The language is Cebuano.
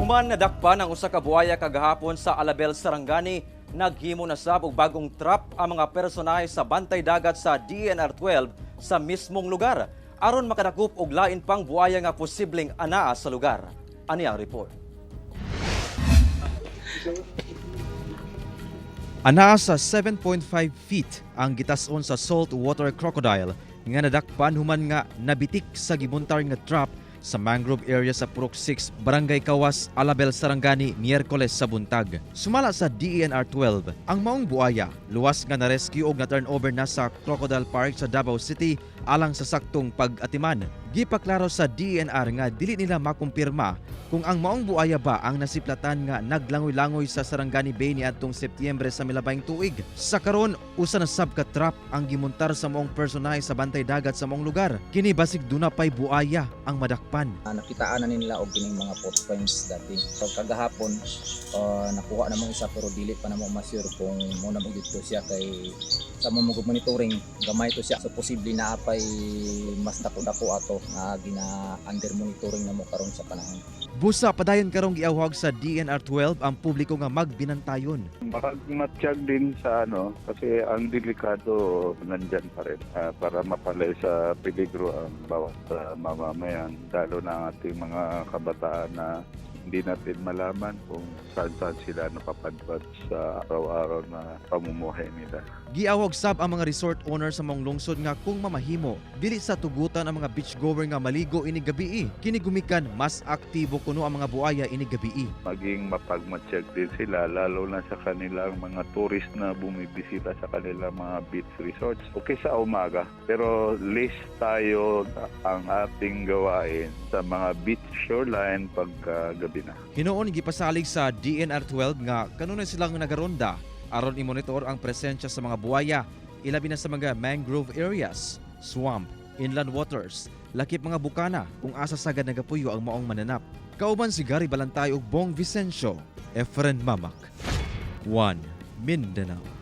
Human nadakpan ang usa ka buaya kagahapon sa Alabel, Sarangani, naghimo na sab og bagong trap ang mga personahe sa Bantay Dagat sa DENR 12 sa mismong lugar aron makadakop og lain pang buaya nga posibleng anaa sa lugar. Ani ang report. Anaa sa 7.5 feet ang gitas-on sa saltwater crocodile nga nadakpan human nga nabitik sa gimuntar nga trap sa mangrove area sa Purok 6, Barangay Kawas, Alabel, Sarangani, Miyerkules sa buntag. Sumala sa DENR 12, ang maong buaya luwas nga na-rescue og na-turnover na sa Crocodile Park sa Davao City alang sa saktong pag-atiman. Gipaklaro sa DENR nga dili nila makumpirma kung ang maong buaya ba ang nasiplatan nga naglangoy-langoy sa Sarangani Bay niadtong Setyembre sa milabayng tuig. Sa karon, usa na sab ka trap ang gimuntar sa maong personahe sa Bantay Dagat sa maong lugar. Kini basig duna pay buaya ang madakpan. Nakitaan na nila og kining mga footprints dati. So kagahapon, nakuha na mo isa pero dili pa namo ma-sure kung mo na mo dito siya kay sa mo mo monitoring gamay to siya, so posible na apay mas dako-dako ato nga gina under monitoring na mo karon sa panahon. Busa padayon karong giawhag sa DENR 12 ang publiko nga magbinantayon. Makagmatsyag din sa ano, kasi ang delikado nandyan pa rin para mapalay sa peligro ang bawat mamamayan, lalo na ang ating mga kabataan na hindi natin malaman kung saan-saan sila napapadpad sa araw-araw na pamumuhay nila. Giawhag sab ang mga resort owner sa maong lungsod nga kung mamahimo, dili sa tugutan ang mga beachgoer nga maligo inig gabii. Kini gumikan mas aktibo kuno ang mga buaya inig gabii. Maging mapagmatsyag din sila, lalo na sa kanilang mga tourist na bumibisita sa kanilang mga beach resorts. Okay sa umaga, pero list tayo ang ating gawain sa mga beach shoreline pagka gabi na. Hinuon gipasalig sa DENR 12 nga kanunay silang nagaronda aron i-monitor ang presensya sa mga buaya, ilabi na sa mga mangrove areas, swamp, inland waters, lakip mga bukana kung asa sagad nagapuyo ang maong mananap. Kauban si Gary Balantay ug Bong Vicencio, Efren Mamak. 1 Mindanao.